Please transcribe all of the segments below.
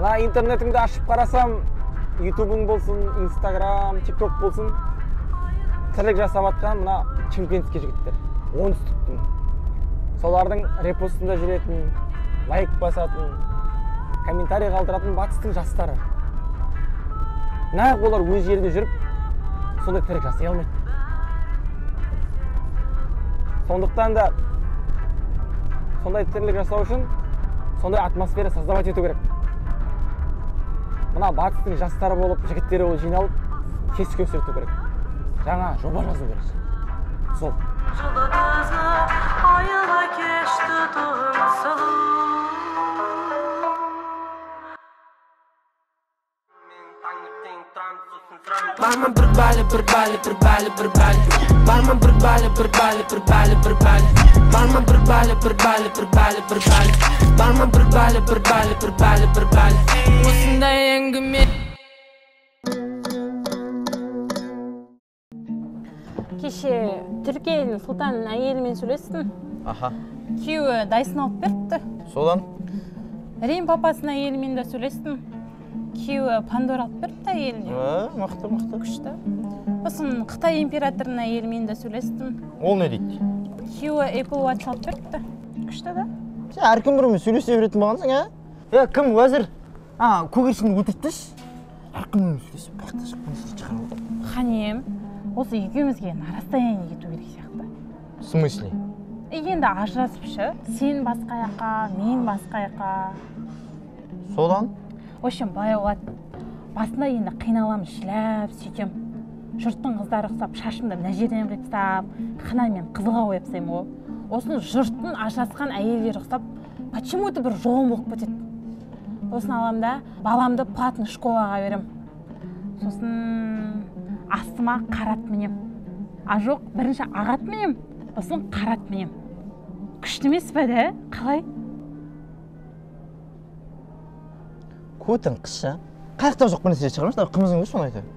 Мына интернетіңді ашып қарасам, ютубың болсын, инстаграм, тикток болсын, тірлік жасап жатқан мына шымкентский жігіттер, оңтүстіктің. Солардың репостында жүретін, лайк басатын, комментарий қалдыратын батыстың жастары. Нағып олар өз жерінде жүріп, сондай тірлік жасай алмайды. Сондықтан да сондай тірлік жасау үшін сондай атмосфера создавать ету керек. Мына батыстың жастары болып, жігіттері болып жиналып, кескі өсірту керек. Жаңа жоба жазу керек. Сол. Барман бір бәле, бір бәле, бір бәле, бір бәле. Барман бір бәле, бір бәле, бір бәле, бір бәле. Барман бір бәле, бір бәле, бір бәле, бір бәле. Барман бір бәле, бір бәле, бір бәле, бір бәле. Осындай әңгіме. Кеше Түркия елінің сұлтанының әйелімен сөйлестім. Аха. Күйеуі Дайсон алып беріпті. Содан? Рим папасының әйелімен де сөйлестім. Күйеуі Пандора алып беріпті әйеліне. Мықты, мықты. Күшті. Сосын Қытай императорының әйелімен де сөйлестім. Ол не дейді? Күйеуі Apple Watch алып беріпті. Күшті да? Сен әркім бірімен сөйлесе беретін болғансың, ә? Кім уәзір? Көгершінді өлтіртті-ші. Әркім бірімен сөйлесіп, қаяқта шыққан шығарып отыр. Ханем, осы екеумізге на расстояние кету керек сияқты. В смысле? Енді ажырасып шы, сен басқа жаққа, мен басқа жаққа. Содан? В общем, былай болады. Басында енді қиналамын, шіләп, сөйтем. Жұрттың қыздары ұқсап, шашымды мына жерден қиып тастап, қынамен қызылға бояп тастаймын ғой. Осыны жұрттың ажырасқан әйелдері ұқсап, почему-то бір жоғым болып кетеді. Сосын аламын да, баламды платный школаға берем. Сосын астыма қарат мінем. А жоқ, бірінші ағат мінем, сосын қарат мінем. Күшті емес пе да? Қалай? Көтің қысша. Қаяқта жоқ бір нәрсе шығармашы, давай қымызың өз соны айтайын.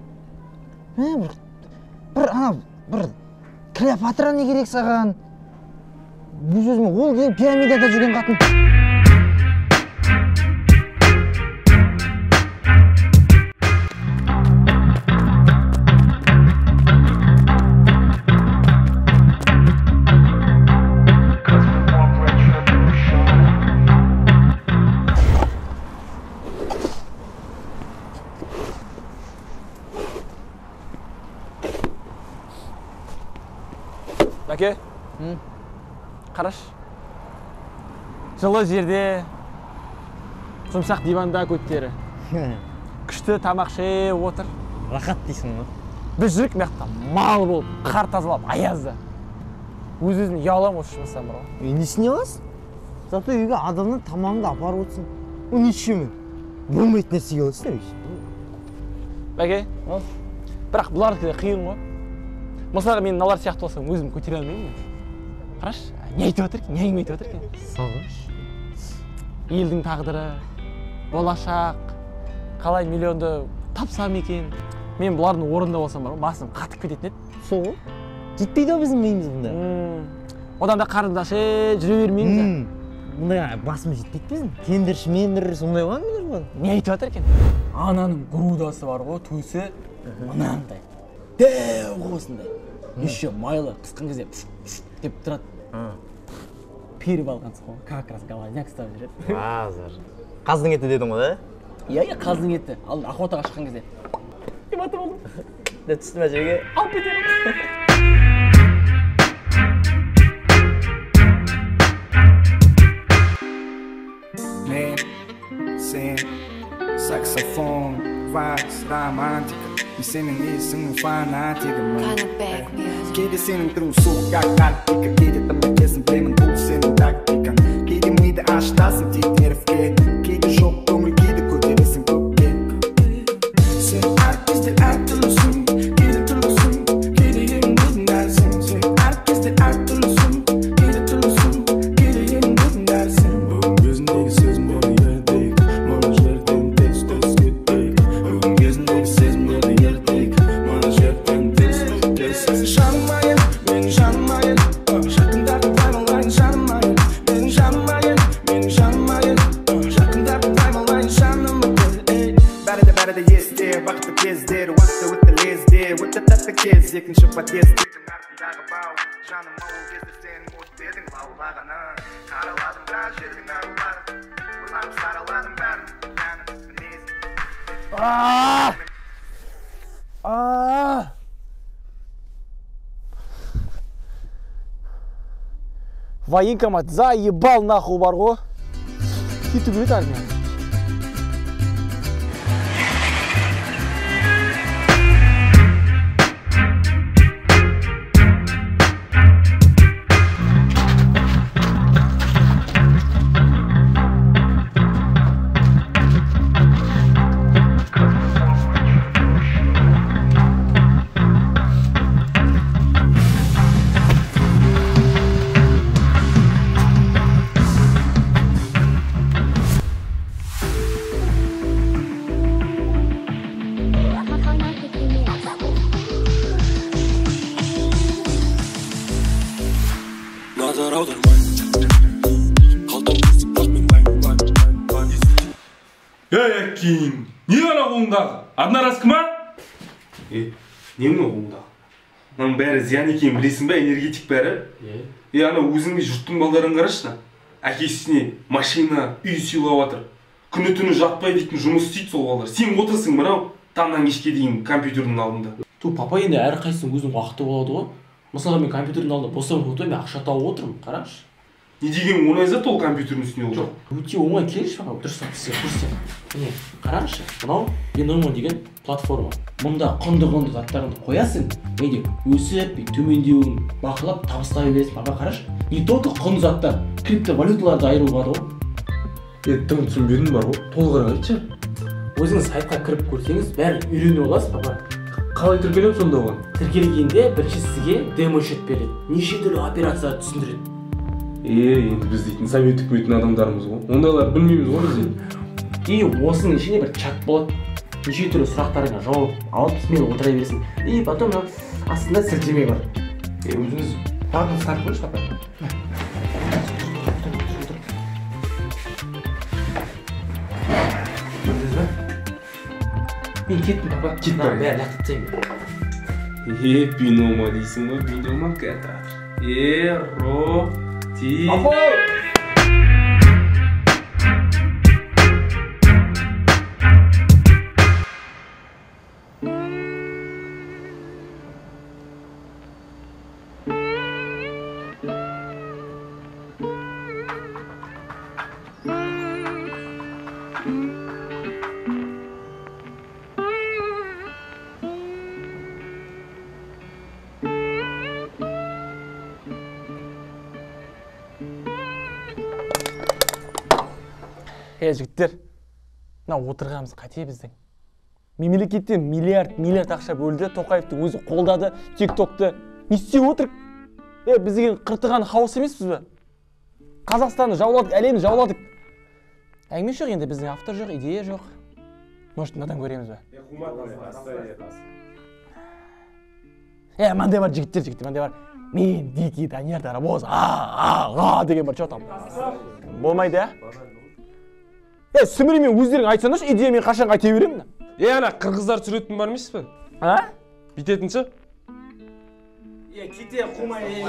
Бір ана, бір Клеопатра не керек саған? Өз өзіме ол деген пирамидада жүрген қатын. Әке, қараш. Жылы жерде, жұмсақ диванда көттері. Күшті тамақ ішіп отыр. Рахат дейсің ғой. Біз жүрік мына жақта мал болып, қар тазалап, аязда. Өз-өзіме ұяламын осы жұмыстан бар ғой. Несіне ұяласың? Зато үйге адамның тамағыңды апарып отырсың. Ол нешемен? Болмайтын нәрсеге ұяласың өйстіп. Бәке, бірақ бұлардікі де қиын ғой. Мысалға мен мыналар сияқты болсам өзім көтере алмаймын. Қарашы, не айтып жатыр екен, не әңгіме айтып жатыр екен? Сағыныш. Елдің тағдыры, болашақ, қалай миллионды тапсам екен. Мен бұлардың орнында болсам бар ғой, басым қатып кететін еді. Сол ғой. Жетпейді ғой біздің миымыз бұндай. Одан да қарындаш жүре бермейміз. Бұндай басымыз жетпейді біздің. Тендерші, мендер, сондай ғой әңгімелер болады. Не айтып жатыр екен? Ананың грудасы бар ғой, төсі мынандай. Дәу ғой осындай. Еще майлы, қысқан кезде пс-пс деп тұрады. Періп алғансың ғой, как раз головняк ұстап жүреді. Қазір. Қаздың еті дедің ғой, да? Иә, иә, қаздың еті. Ал охотаға шыққан кезде. Деп атып алдым. Деп түсті ме жерге? Алып кетемін. Мен, сен, саксофон, вальс, романтика. Мен сенің есіңнің фанатигімін. Кейде сенің түрің суық, как Арктика. Кейде тым екенсің, білемін бұл сенің тактикаң. Кейде миды ашытасың тек нервке. Кейде жоқ көңіл күйді көтересің көкке. Сен әр кезде әртүрлісің, кейде түрлісің, кейде ең дәрісің. Сен әр кезде әртүрлісің, кейде түрлісің, кейде ең дәрісің. Бүгін өзіңдегі сезімдерді ертейік, мына жерден тез-тез кетейік. Бүгін өзіңдегі сезімдерді ертейік, мына жерден тез-тез. Жаныма кел, менің жаныма кел, жақындап аймалайын жаныма кел, менің жаныма кел, менің жаныма кел, жақындап аймалайын. Есімде өтті тәтті кез, екінші подъезд. Артындағы бау, жаным ау, ол кезде сен от едің лаулағаны. Қараладым біраз жердің аруларын, ойланып сараладым бәрін, әнім, мінезін. Военкомат заебал нахуй бар ғой. Кету керек армия. Ей, әкең, не ана қолыңдағы? Одноразка ма? Не мынау қолыңдағы? Мынаның бәрі зиян екенін білесің бе, энергетик бәрі? Е, ана өзіңе жұрттың балдарын қарашы на. Әкесіне машина, үй сыйлап жатыр. Күні түні жатпай дейтін жұмыс істейді сол балдар. Сен отырсың мынау таңнан кешке дейін компьютердің алдында. Ту, папа, енді әрқайсысының өзінің уақыты болады ғой. Мысалға мен компьютердің алдында босап отырмын, мен ақша тауып отырмын, қарашы. Не деген оңай зат ол компьютердің үстіне отыру? Жоқ, өте оңай, келші папа, дұрыстап сізге көрсетемін. Міне, қараңызшы, мынау Binomo деген платформа. Мұнда құнды-құнды заттарыңды қоясың, не де өсіп, төмендеуін бақылап табыстай бересің. Папа, қарашы, не только құнды заттар, криптовалюталарды айыруға болады ғой. Тым түсінбедім бар ғой, толығырақ айтшы. Өзіңіз сайтқа кіріп көрсеңіз, бәрін үйреніп аласыз, папа. Қалай тіркелемін сонда оған? Тіркелгенде бірінші сізге демо-счет береді. Неше түрлі операциялар түсіндіреді. Енді біз дейтін совет үкіметінің адамдарымыз ғой. Ондайлар білмейміз ғой біз енді. И осының ішінде бір чат болады. Неше түрлі сұрақтарыңа жауап алып, смело отыра бересің. И потом астында сілтеме бар. Өзіңіз барлығын сынап көріңізші, папа. Көрдіңіз бе? Мен кеттім, папа. Кет, бәрі лақтырып тастаймын. Бинома дейсің ғой, бинома кәтір. Ро, ти. Жігіттер, мына отырғанымыз қате біздің. Мемлекеттен миллиард ақша бөлді, Тоқаевтың өзі қолдады, TikTokты. Не істеп отырық? Біз деген қыртыған хаос емеспіз бе? Қазақстанды жауладық, әлемді жауладық. Әңгіме жоқ енді, біздің автор жоқ, идея жоқ. Может, мынадан көреміз бе? Мынандай бар, жігіттер, мынандай бар. Мен, Дикий, Данияр, Дарабоз, а деген бар, че там? Болмайды, ә? Сүміремен өздерің айтсаңдаршы, идея мен қашан қайта беремін? Ана қырғыздар түсіретін бар емес пе? А? Бүйтетін ше? Кете қумай.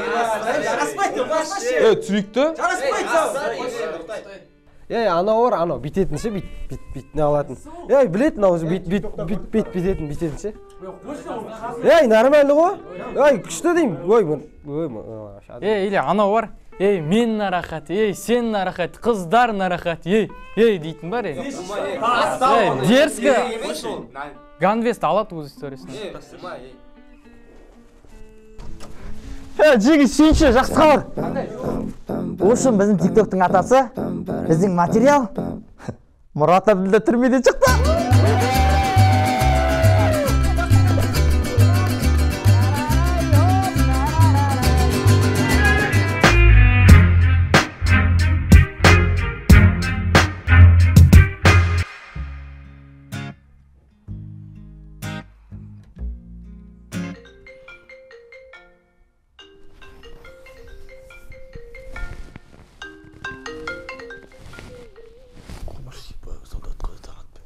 Жараспайды, түсірейік те? Жараспайды. Анау бар, анау бүйтетін ше, бүйт не алатын. Білетін ау, бүйт бүйтетін, бүйтетін ше. Нормально ғой. Күшті деймін. Или анау бар. Ей, мен нарахат, ей, сен нарахат, қыздар нарахат, ей, ей дейтін бар, ей. Дерзко. Ганвест алады өз историясына. Жеге, сүйінші, жақсы хабар. Осы біздің TikToктың атасы, біздің материал Мұрат Әбділда түрмеден шықты. Солдатқа таратпай.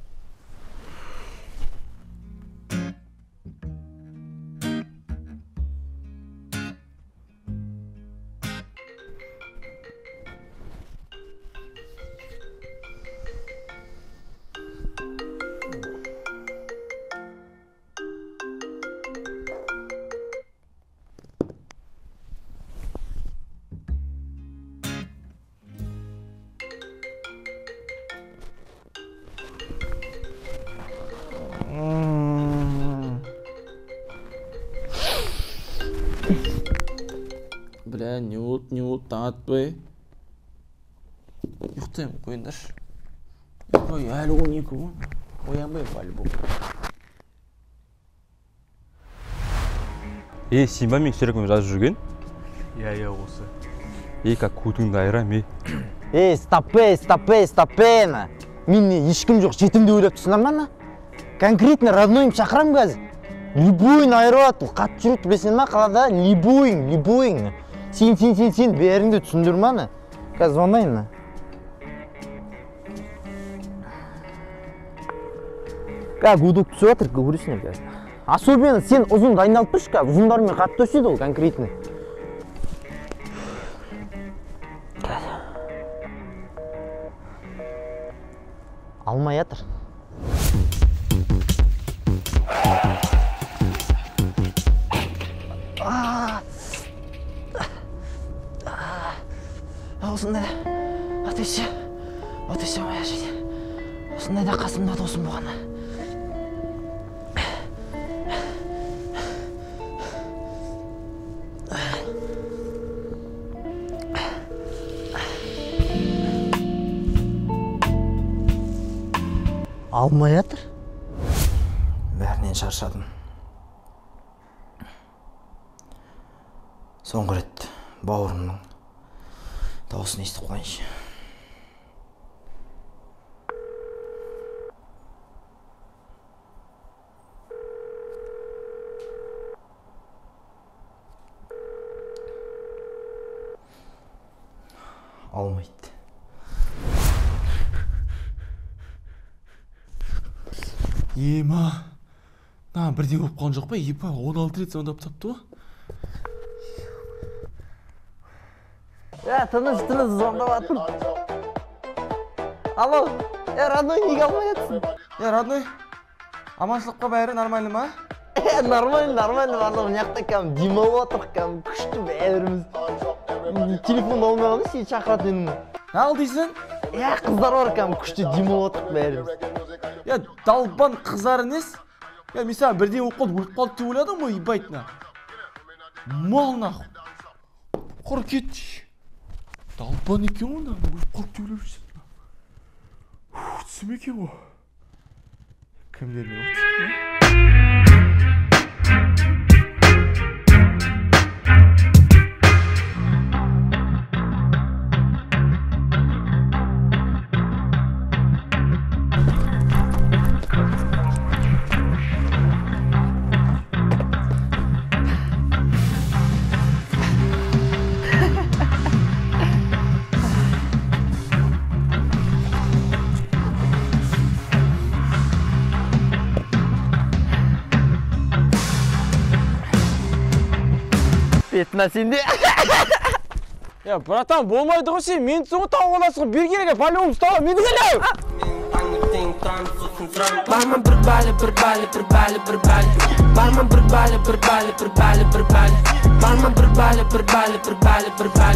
Бля, не болды, не болды, таң атпай. Ұйықтаймын, қойыңдаршы. Ой, әлі 12 ғой. Оянбаймын по-любому. Ей, сен ба менің суретімді жазып жүрген? Иә, иә, осы. Ей, как көтіңді айырам, ей. Ей, стопе, стопе, стопе, на. Мен не, ешкім жоқ, жетімді ойлап тұрсыңдар ма, на? Конкретно роднойым шақырам қазір. Любойын айырып алады, ол қатты жүреді, білесің ма, қалада? Любойын, любойын. Сен, сен, сен, сен, бәріңді түсіндір ма, на? Қазір звондайын, на. Қазір гудок түсіп жатыр, көресіңдер қазір. Особенно сен ұзын дайындалып тұршы қазір, ұзындармен қатты өседі ол конкретно. Алмай жатыр. Осындай да, вот и все, вот и все моя жизнь. Осындай да қасымда досым болған. Алмай жатыр. Бәрінен шаршадым. Соңғы рет бауырымның дауысын естіп қояйыншы. Алмайды. Ема, мына бірдеңе болып қалған жоқ па? Епа, 16 рет звондап тапты ғой. Ә, тыныш, тыныш, звондап жатыр. Алло, родной, неге алмай жатсың? Родной, аманшылық па, бәрі нормально ма? Нормально, нормально, барлығы мына жақта кәдімгі демалып жатырық, кәдімгі күшті бәріміз. Телефон алмай қалды, сені шақыратын едім. Ал дейсің? Иә, қыздар бар, кәдімгі күшті демалып жатырық бәріміз. Я, долбан қыздары нес? Я, мен саған бірдеңе болып қалды, өліп қалды деп ойладым ғой, ебать на. Мал нахуй. Құр кетші. Долбан екен ғой, өліп қалды деп ойлап жүрсің. Түсім екен ғой. Кімдермен отырсың? Бетіна сенде. Я, братан, болмайды ғой сен, мен түсің ғой, тауып аласың ғой, бері керек, по-любому ұстап, мен келем. Бар ма бір бәле, бір бәле, бір бәле, бір бәле. Бар ма бір бәле, бір бәле, бір бәле, бір бәле. Бар ма бір бәле, бір бәле, бір бәле, бір бәле.